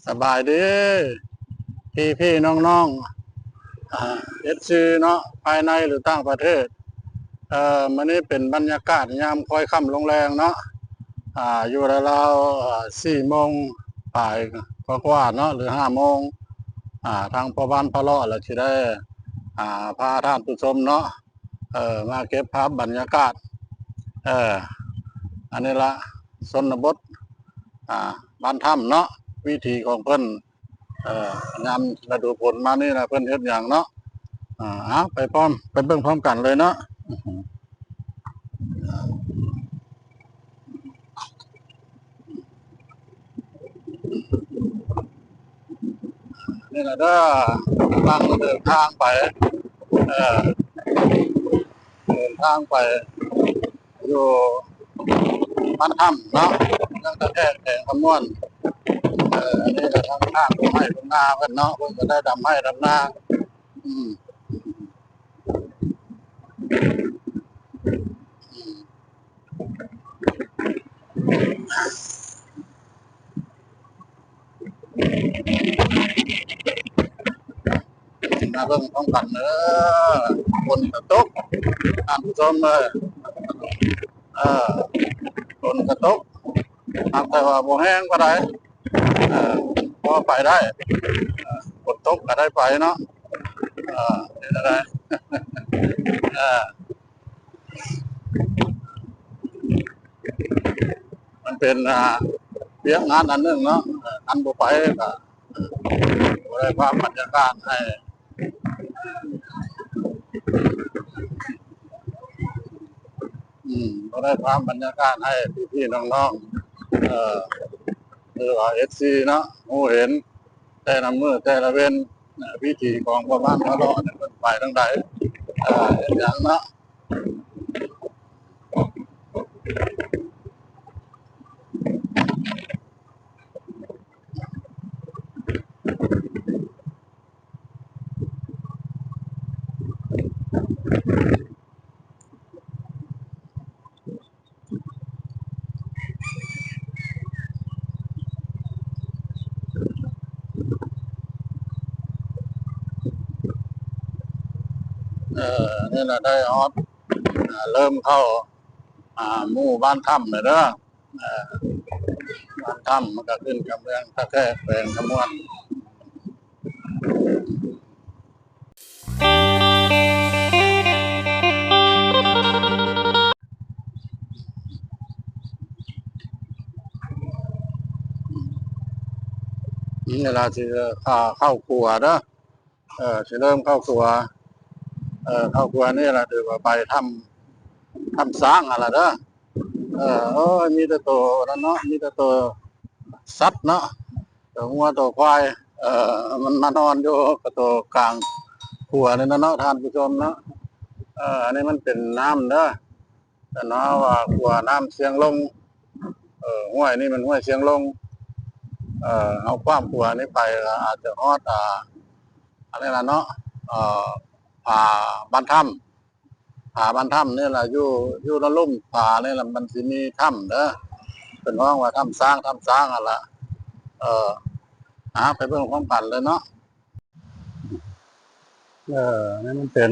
ສະບາຍດີພີ່ໆນ້ອງໆ ອາ ເອັຟຊີເນາະ ພາຍໃນ ຫຼື ຕ່າງປະເທດ. ເອີ ມື້ນີ້ເປັນບັນຍາກາດຍາມຄ້ອຍຄ່ຳລົງແລງເນາະ ອາ ຢູ່ລາວໆ ອາ ສີ່ໂມງປາຍກວ່າໆເນາະ ຫຼື ຫ້າໂມງ. ອາ ທາງພໍ່ບ້ານພາເລາະລະຊິໄດ້ ອາ ພາທ່ານຜູ້ຊົມເນາະ ເອີ ມາເກັບພາບບັນຍາກາດ ເອີ ອັນນີ້ລະ ຊົນນະບົດ ອາ ບ້ານຖ້ຳເນາະ ວິຖີຂອງເພິ່ນ ເອີ ຍາມລະດູຝົນມານີ້ລະ ເພິ່ນເຮັດຫຍັງເນາະ. ອາ ເອົາ ໄປພ້ອມ ໄປເບິ່ງພ້ອມກັນເລີຍເນາະ. ນີ້ລະເດີ ກຳລັງເດີນທາງໄປ ເອີ ເດີນທາງໄປຢູ່ບ້ານຖ້ຳເນາະ ເມືອງທ່າແຂກ ແຂວງຄຳມ່ວນ. ເອີ ອັນນີ້ກະທາງ ທາງໄຮ່ທາງນາເພິ່ນເນາະ ເພິ່ນກະໄດ້ດຳໄຮ່ດຳນາ. ອືມ ອືມ ມາເບິ່ງພ້ອມກັນເດີ ຝົນກະຕົກ ທ່ານຜູ້ຊົມເອີຍ. ເອີ ຝົນກະຕົກ ຫາກແຕ່ວ່າບໍ່ແຮງປານໃດ ເອີ ພໍໄປໄດ້ ເອີ ຝົນຕົກກະໄດ້ໄປເນາະ. ເອີ ເປັນຈັ່ງໃດ ເອີ ມັນເປັນ ອາ ວຽກງານອັນໜຶ່ງເນາະ ຄັນບໍ່ໄປກະບໍ່ໄດ້ພາບບັນຍາກາດໃຫ້ ອືມ ບໍ່ໄດ້ພາບບັນຍາກາດໃຫ້ພີ່ໆນ້ອງໆ ເອີ ຫຼືວ່າເອັຟຊີເນາະ ຮູ້ເຫັນແຕ່ລະມື້ແຕ່ລະເວັນ ນະ ວິຖີຂອງພໍ່ບ້ານພາເລາະນີ້ ເພິ່ນໄປທາງໃດ ເອີ ເຮັດຫຍັງເນາະ. ເອີ ນີ້ລະໄດ້ຮອດ ເລີ່ມເຂົ້າ ອາ ໝູ່ບ້ານຖ້ຳແລ້ວເດີ. ເອີ ບ້ານຖ້ຳມັນກະຂຶ້ນກັບເມືອງທ່າແຂກ ແຂວງຄຳມ່ວນ. ນີ້ລະຊິເຂົ້າ ເຂົ້າຂົວເດີ ເອີ ຊິເລີ່ມເຂົ້າຂົວ ເອີ ເຂົ້າຂົວນີ້ລະຖືວ່າໄປຖ້ຳ ຖ້ຳຊ້າງຫັ້ນລະເດີ. ເອີ ໂອ້ຍ ມີແຕ່ໂຕນັ້ນເນາະ ມີແຕ່ໂຕສັດເນາະ ໂຕງົວໂຕຄວາຍ ເອີ ມັນມານອນຢູ່ກະໂຕກາງຂົວນີ້ນະເນາະ ທ່ານຜູ້ຊົມເນາະ. ເອີ ອັນນີ້ມັນເປັນນ້ຳເດີ ເອີ້ນວ່າຂົວນ້ຳຊຽງລົງ ເອີ ຫ້ວຍນີ້ແມ່ນຫ້ວຍຊຽງລົງ. ເອີ ເຮົາຂ້າມຂົວນີ້ໄປກະອາດຈະຮອດ ອາ ອັນນີ້ລະເນາະ ເອີ ຜາບ້ານຖ້ຳ ຜາບ້ານຖ້ຳນີ້ລະ ຢູ່ ຢູ່ລະລຸ່ມຜານີ້ລະ ມັນຊິມີຖ້ຳເດີ ເພິ່ນຮ້ອງວ່າຖ້ຳຊ້າງ ຖ້ຳຊ້າງຫັ້ນລະ. ເອີ ຫາໄປເບິ່ງພ້ອມກັນເລີຍເນາະ. ເອີ ນີ້ມັນເປັນ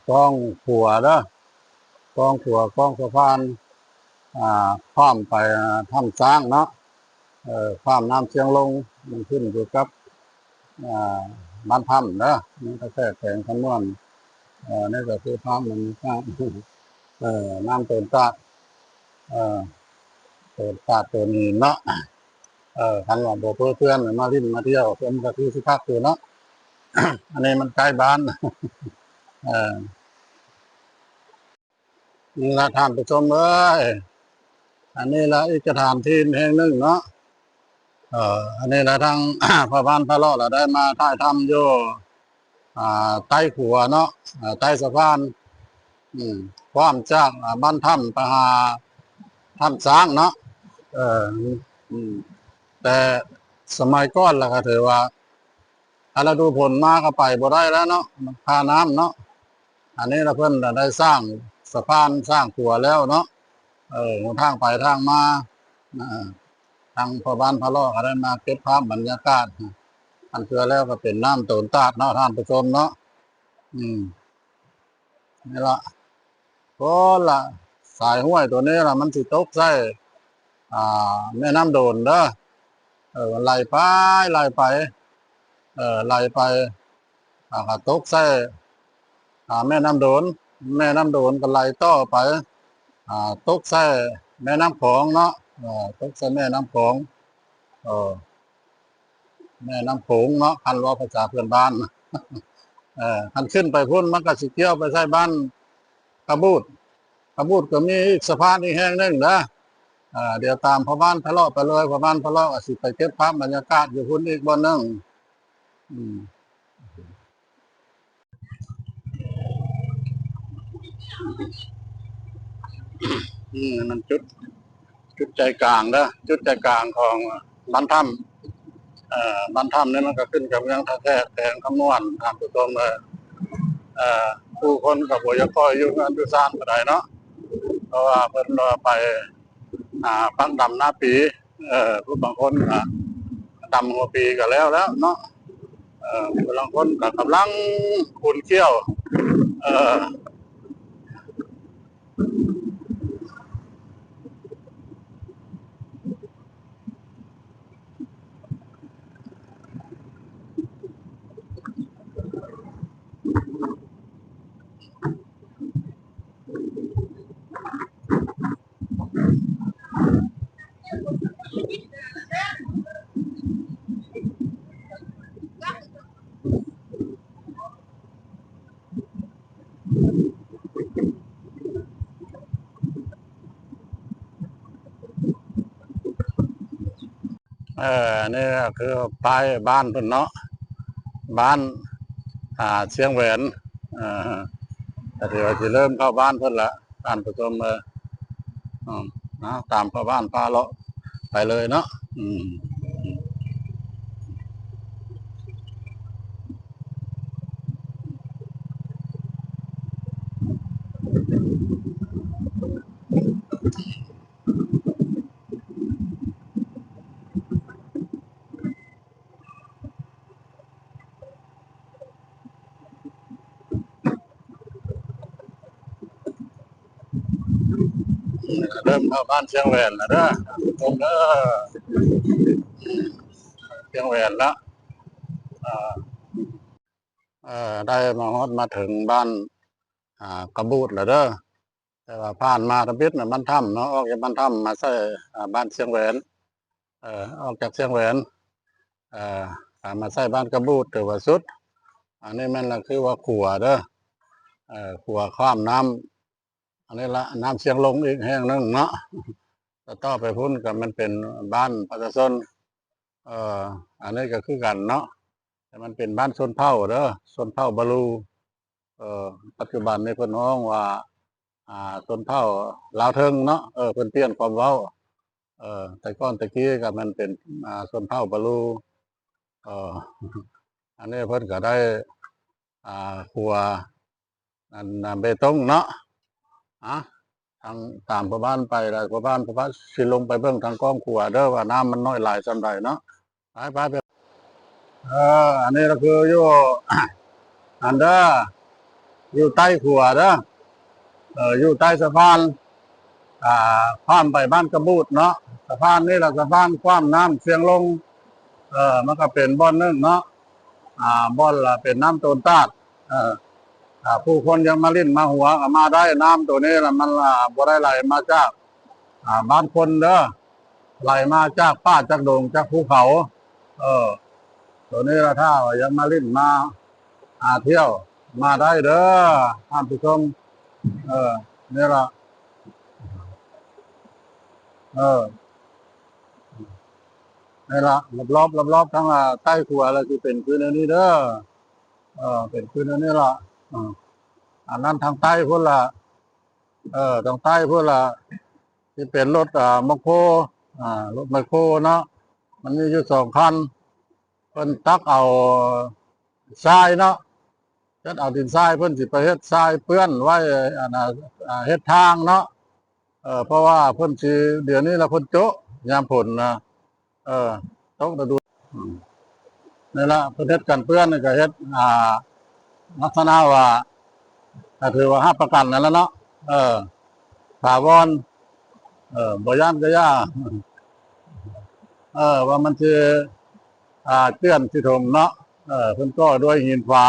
ກ້ອງຂົວເດີ ກ້ອງຂົວ ກ້ອງສະພານ ອາ ຂ້າມໄປ ອາ ຖ້ຳຊ້າງເນາະ. ເອີ ຂ້າມນ້ຳຊຽງລົງ ມັນຂຶ້ນຢູ່ກັບ ອາ ບ້ານຖ້ຳເດີ ເມືອງທ່າແຂກ ແຂວງຄຳມ່ວນ. ເອີ ນີ້ກະຄືພາບບັນຍາກາດ ເອີ ນ້ຳໂຕນຕາດ ເອີ ໂຕນຕາດໂຕນຫີນເນາະ. ເອີ ຄັນວ່າບໍ່ເປິເພື່ອນມາຫຼິ້ນມາທ່ຽວ ເພິ່ນກະຄືຊິຄັກຢູ່ເນາະ. ອັນນີ້ມັນໃກ້ບ້ານ ເອີ ນີ້ລະທ່ານຜູ້ຊົມເອີຍ ອັນນີ້ລະອີກສະຖານທີ່ແຫ່ງໜຶ່ງເນາະ. ເອີ ອັນນີ້ລະທາງ ພໍ່ບ້ານພາເລາະລະໄດ້ມາຖ່າຍທຳຢູ່ ອາ ໃຕ້ຂົວເນາະ ອາ ໃຕ້ສະພານ ອືມ ຂ້າມຈາກ ອາ ບ້ານຖ້ຳໄປຫາຖ້ຳຊ້າງເນາະ. ເອີ ອືມ ແຕ່ສະໄໝກ່ອນລະກະຖືວ່າ ຖ້າລະດູຝົນມາກະໄປບໍ່ໄດ້ແລ້ວເນາະ ມັນຄານ້ຳເນາະ. ອັນນີ້ລະເພິ່ນລະໄດ້ສ້າງສະພານ ສ້າງຂົວແລ້ວເນາະ ເອີ ຫົນທາງໄປທາງມາ ເອີ ທາງພໍ່ບ້ານພະເລາະກໍໄດ້ມາເກັບພາບບັນຍາກາດ ຄັນເທື່ອແລ້ວກໍເປັນນ້ຳໂຕນຕາດເນາະ ທ່ານຜູ້ຊົມເນາະ. ອືມ ນີ້ລະ ໂອ້ລະ ສາຍຫ້ວຍໂຕນີ້ລະ ມັນຊິຕົກໃສ່ ອ່າ ແມ່ນ້ຳໂດນເດີ. ເອີ ມັນໄຫຼໄປ ໄຫຼໄປ ເອີ ໄຫຼໄປ ອ່າ ກໍຕົກໃສ່ ອ່າ ແມ່ນ້ຳໂດນ, ແມ່ນ້ຳໂດນກໍໄຫຼຕໍ່ໄປ ອ່າ ຕົກໃສ່ແມ່ນ້ຳຂອງເນາະ ເອີ ຕົກໃສ່ແມ່ນ້ຳຂອງ ເອີ ແມ່ນ້ຳໂຂງເນາະ ຄັນເວົ້າພາສາເພື່ອນບ້ານ. ເອີ ຄັນຂຶ້ນໄປພຸ້ນ ມັນກໍຊິກ່ຽວໄປໃສ່ບ້ານກະບູດ, ກະບູດກໍມີອີກສະພານອີກແຫ່ງໜຶ່ງເດີ. ເອີ ດຽວຕາມພໍ່ບ້ານພະເລາະໄປເລີຍ, ພໍ່ບ້ານພະເລາະກໍຊິໄປເກັບພາບບັນຍາກາດຢູ່ພຸ້ນອີກບ່ອນໜຶ່ງ. ອືມ ອືມ ມັນຈຸດ ຈຸດໃຈກາງເດີ ຈຸດໃຈກາງຂອງບ້ານຖ້ຳ. ເອີ ບ້ານຖ້ຳນີ້ມັນກໍຂຶ້ນກັບເມືອງທ່າແຂກ ແຂວງຄຳມ່ວນ ທ່ານຜູ້ຊົມເອີຍ. ເອີ ຜູ້ຄົນກໍບໍ່ຢາກຄ່ອຍຢູ່ເຮືອນຢູ່ຊານປານໃດເນາະ ເພາະວ່າເພິ່ນວ່າໄປ ອ່າ ປັກດຳນາປີ. ເອີ ຜູ້ບາງຄົນກໍດຳຫົວປີກໍແລ້ວແລ້ວເນາະ. ເອີ ຜູ້ລາງຄົນກໍກຳລັງຂົນຂ້ຽວ ເອີ ເອີ ອັນນີ້ກໍຄືປ້າຍບ້ານເພິ່ນເນາະ ບ້ານ ອ່າ ຊຽງແຫວນ. ເອີ ກໍຖືວ່າຊິເລີ່ມເຂົ້າບ້ານເພິ່ນລະ ທ່ານຜູ້ຊົມເອີຍ. ອືມ ເອົາ ຕາມພໍ່ບ້ານພາເລາະໄປເລີຍເນາະ. ອືມ ເລີ່ມເຂົ້າບ້ານຊຽງແຫວນແລ້ວເດີ ເດີ ຊຽງແຫວນລະ. ເອີ ເອີ ໄດ້ມາຮອດມາເຖິງບ້ານ ອ່າ ກະບູດແລ້ວເດີ. ແຕ່ວ່າຜ່ານມາທຳອິດນະ ບ້ານຖ້ຳເນາະ ອອກຈາກບ້ານຖ້ຳມາໃສ່ ອ່າ ບ້ານຊຽງແຫວນ ເອີ ອອກຈາກຊຽງແຫວນ ເອີ ມາໃສ່ບ້ານກະບູດ ຖືວ່າສຸດ. ອັນນີ້ແມ່ນລະຄືວ່າຂົວເດີ ເອີ ຂົວຂ້າມນ້ຳ ອັນນີ້ລະ ນ້ຳຊຽງລົງອີກແຫ່ງໜຶ່ງເນາະ. ແລ້ວຕໍ່ໄປພຸ້ນກໍແມ່ນເປັນບ້ານປະຊາຊົນ ເອີ ອັນນີ້ກໍຄືກັນເນາະ ແຕ່ມັນເປັນບ້ານຊົນເຜົ່າເດີ ຊົນເຜົ່າບາລູ. ເອີ ປັດຈຸບັນນີ້ເພິ່ນຮ້ອງວ່າ ອ່າ ຊົນເຜົ່າລາວເທິງເນາະ ເອີ ເພິ່ນປ່ຽນຄວາມເວົ້າ. ເອີ ແຕ່ກ່ອນແຕ່ກີ້ກໍແມ່ນເປັນ ອ່າ ຊົນເຜົ່າບາລູ. ເອີ ອັນນີ້ເພິ່ນກໍໄດ້ ອ່າ ຂົວ ອັນ ເບຕົງເນາະ. ອະ ທາງ ຕາມພໍ່ບ້ານໄປ ແລ້ວພໍ່ບ້ານ ພໍ່ບ້ານຊິລົງໄປເບິ່ງທາງກ້ອງຂົວເດີ ວ່ານ້ຳມັນນ້ອຍຫຼາຍສ່ຳໃດເນາະ. ໄປ ໄປ ໄປ. ເອີ ອັນນີ້ລະຄືຢູ່ ອັນເດີ ຢູ່ໃຕ້ຂົວເດີ ເອີ ຢູ່ໃຕ້ສະພານ ອ່າ ຂ້າມໄປບ້ານກະບູດເນາະ. ສະພານນີ້ລະ ສະພານຂ້າມນ້ຳຊຽງລົງ ເອີ ມັນກໍເປັນບ່ອນໜຶ່ງເນາະ ອ່າ ບ່ອນລະເປັນນ້ຳໂຕນຕາດ. ເອີ ອ່າ ຜູ້ຄົນຢາກມາຫຼິ້ນມາຫົວກໍມາໄດ້ ນ້ຳໂຕນີ້ລະ ມັນ ອ່າ ບໍ່ໄດ້ໄຫຼມາຈາກ ອ່າ ບ້ານຄົນເດີ ໄຫຼມາຈາກປ່າຈາກດົງຈາກພູເຂົາ. ເອີ ໂຕນີ້ລະ ຖ້າວ່າຢາກມາຫຼິ້ນມາ ຫາທ່ຽວ ມາໄດ້ເດີ ທ່ານຜູ້ຊົມ. ເອີ ນີ້ລະ ເອີ ນີ້ລະ ລອບໆ ລອບໆ ທາງ ອ່າ ໃຕ້ຂົວລະຊິເປັນຄືແນວນີ້ເດີ. ເອີ ເປັນຄືແນວນີ້ລະ. ເອີ ອັນນັ້ນທາງໃຕ້ພຸ້ນລະ ເອີ ທາງໃຕ້ພຸ້ນລະ ທີ່ເປັນລົດ ອ່າ ແມັກໂຄ ອ່າ ລົດແມັກໂຄເນາະ ມັນມີຢູ່ສອງຄັນ ເພິ່ນຕັກເອົາຊາຍເນາະ ຈັດເອົາດິນຊາຍ ເພິ່ນຊິໄປເຮັດຊາຍເປື້ອນໄວ້ ອັນນ່າ ເຮັດທາງເນາະ. ເອີ ເພາະວ່າເພິ່ນຊິ ດຽວນີ້ລະເພິ່ນໂຈະ ຍາມຝົນນະ ເອີ ຕົກລະດູ ອືມ ນີ້ລະ ເພິ່ນເຮັດກັນເປື້ອນນີ້ກໍເຮັດ ອ່າ ລັກສະນະວ່າ ກໍຖືວ່າຮັບປະກັນນັ້ນລະເນາະ ເອີ ຖາວອນ ເອີ ບໍ່ຢ້ານກໍຢ່າ ເອີ ວ່າມັນຊິ ອ່າ ເຈື່ອນຊິຖົມເນາະ ເອີ ເພິ່ນກໍ່ດ້ວຍຫີນຝາ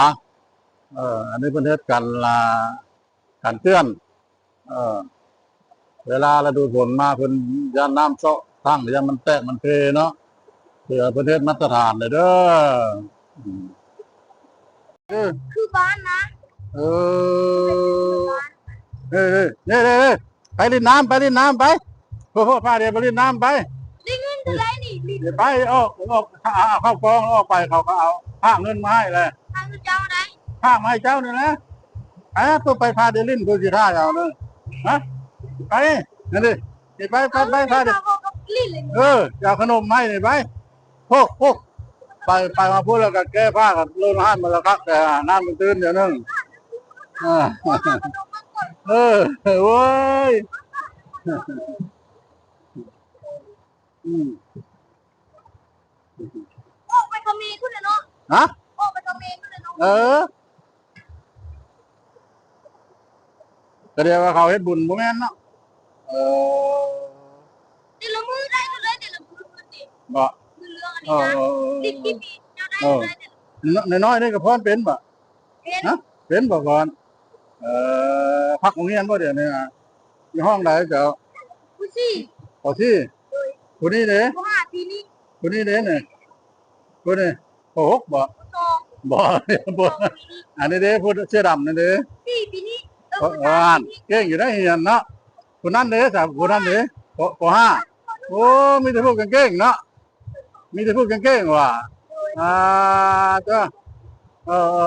ເອີ ອັນນີ້ເພິ່ນເຮັດກັນ ອ່າ ກັນເປື້ອນ ເອີ ເວລາລະດູຝົນມາ ເພິ່ນຢ້ານນ້ຳເຊາະຖັງ ຢ້ານມັນແຕກມັນເພເນາະ ເພື່ອເພິ່ນເຮັດມາດຕະຖານເດີ ເອີ ຄືບ້ານນະ ເອີ ເອີ ເອີ ໄປຫຼິ້ນນ້ຳ ໄປຫຼິ້ນນ້ຳ ໄປ ໂພດໆ ພາເດໄປຫຼິ້ນນ້ຳ ໄປ ໄດ້ເງິນເທົ່າໃດນີ້? ໄປ ອອກ ອອກ ເອົາເຂົ້າກອງ ອອກໄປ ເຂົາກໍເອົາ ພາກເງິນມາໃຫ້ແຫຼະ ພາກເງິນເຈົ້າໃດ ພາກມາໃຫ້ເຈົ້ານີ້ແຫຼະ ໄປ ເພິ່ນໄປ ພາເດຫຼິ້ນ ເພິ່ນຊິຖ່າຍເອົາເດີ ຮະ ໄປ ນັ້ນເດ ໄປ ໄປ ໄປ ພາເດ ເອີ ຈະເອົາຂະໜົມໃຫ້ນີ້ ໄປ ໂພດໆ ໄປ ໄປມາພຸ້ນແລ້ວກໍແກ້ຜ້າກັນ ລົງຮ້ານມາລະຄັກ ແຕ່ນ້ຳມັນຕື່ນດຽວໜຶ່ງ ເອີ ເອີ ໂອ້ຍ ອືມ ອອກໄປກະເມພຸ້ນແຫຼະເນາະ ຮະ ອອກໄປກະເມພຸ້ນແຫຼະເນາະ ເອີ ກະດຽວວ່າເຂົາເຮັດບຸນບໍ່ແມ່ນເນາະ ເອີ ແຕ່ລະມື້ໄດ້ເທົ່າໃດ ແຕ່ລະມື້ນີ້ ບໍ່ ເລື່ອງອັນນີ້ນະ ເອີ ເອີ ເອີ ເອີ ເຈົ້າໄດ້ເທົ່າໃດ ເອີ ນ້ອຍໆ ນີ້ກໍພອນເປັນບໍ່? ເປັນ ຮະ ເປັນບໍ່ກ່ອນ? ເອີ ພັກໂຮງຮຽນບໍ່ດຽວນີ້ນະ? ຢູ່ຫ້ອງໃດເຈົ້າ? ປໍສີ່ ປໍສີ່ ໂດຍ ຜູ້ນີ້ເດ? ປໍຫ້າ ປີນີ້ ຜູ້ນີ້ເດນີ້? ຜູ້ນີ້ ປໍຫົກບໍ່? ປໍສອງ ບໍ່ ບໍ່ ອັນນີ້ເດ ຜູ້ເສື້ອດຳນີ້ເດ? ສີ່ ປີນີ້ ເອີ ເອີ ອ່ານເກັ່ງຢູ່ໄດ໋ຮຽນເນາະ ຜູ້ນັ້ນເດຊະ? ຜູ້ນັ້ນເດ? ປໍຫ້າ ໂອ້ ມີແຕ່ຜູ້ເກັ່ງໆ ເນາະ ມີແຕ່ຜູ້ເກັ່ງໆ ວ່າ ອ່າ ເຈົ້າ ເອີ ເອີ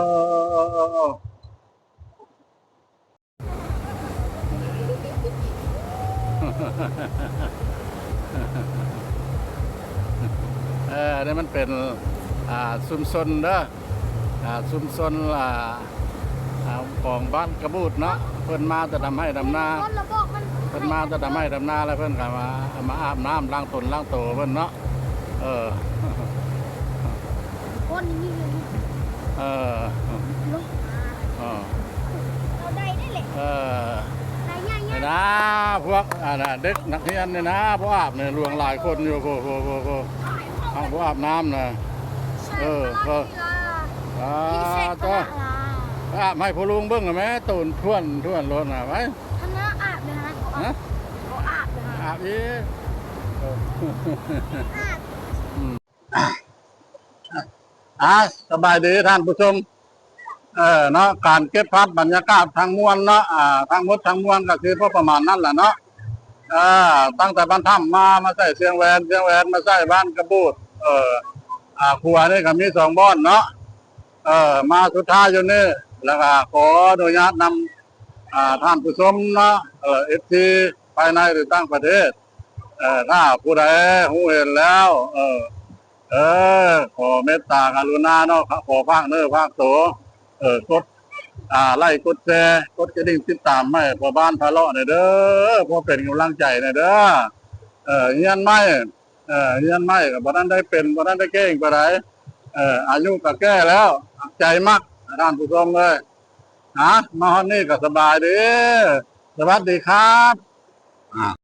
ເອີ ນີ້ມັນເປັນ ອ່າ ຊຸມຊົນເດີ ອ່າ ຊຸມຊົນ ອ່າ ອ່າ ຂອງບ້ານກະບູດເນາະ ເພິ່ນມາແຕ່ດຳໄຮ່ດຳນາ ເພິ່ນມາແຕ່ດຳໄຮ່ດຳນາ ແລ້ວເພິ່ນກໍມາ ມາອາບນ້ຳລ້າງຕົນລ້າງໂຕເພິ່ນເນາະ ເອີ ຄົນນີ້ ເອີ ເອີ ເອົາໄດ້ເດ້ແຫຼະ ເອີ ໄດ້ໃຫຍ່ໆ ນີ້ນະ ພວກ ອັນນະ ເດັກນັກຮຽນນີ້ນະ ບໍ່ອາບນີ້ ຫຼວງຫຼາຍຄົນຢູ່ ໂອ້ ເອົາບໍ່ອາບນ້ຳນະ ເອີ ເອີ ອ່າ ເຈົ້າ ອາບໃຫ້ພໍ່ລຸງເບິ່ງແມ່ ໂຕນຖ້ວນໆ ໂລດນະ ໄປ ອັນນັ້ນອາບເລີຍນະ ຮະ ບໍ່ອາບເລີຍນະ ອາບອີກ ອາບ ອືມ ອ່າ ສະບາຍດີທ່ານຜູ້ຊົມ ເອີ ເນາະ ການເກັບພາບບັນຍາກາດທັງມວນເນາະ ອ່າ ທັງໝົດທັງມວນກໍຄືພໍປະມານນັ້ນແຫຼະເນາະ ເອີ ຕັ້ງແຕ່ບ້ານຖ້ຳມາ ມາໃສ່ຊຽງແຫວນ ຊຽງແຫວນມາໃສ່ບ້ານກະບູດ ເອີ ອ່າ ຂົວນີ້ກໍມີສອງບ່ອນເນາະ ເອີ ມາສຸດທ້າຍຢູ່ນີ້ ແລ້ວກໍຂໍອະນຸຍາດນຳ ອ່າ ທ່ານຜູ້ຊົມເນາະ ເອີ ເອັຟຊີ ພາຍໃນ ຫຼື ຕ່າງປະເທດ ເອີ ຖ້າຜູ້ໃດຮູ້ເຫັນແລ້ວ ເອີ ເອີ ຂໍເມດຕາກະລຸນາເນາະ ຂໍຝາກເນື້ອຝາກໂຕ ເອີ ກົດ ອ່າ ໄລ້ ກົດແຊ ກົດກະດິ່ງຕິດຕາມໃຫ້ພໍ່ບ້ານພາເລາະແດ່ເດີ ພໍເປັນກຳລັງໃຈແດ່ເດີ ເອີ ຮຽນໃໝ່ ເອີ ຮຽນໃໝ່ກໍບໍ່ທັນໄດ້ເປັນ ບໍ່ທັນໄດ້ເກັ່ງປານໃດ ເອີ ອາຍຸກໍແກ່ແລ້ວ ໃຈມັກ ທ່ານຜູ້ຊົມເອີຍ ຫາ ມາຮອດນີ້ກໍສະບາຍດີ ສະຫວັດດີຄັບ ອ່າ.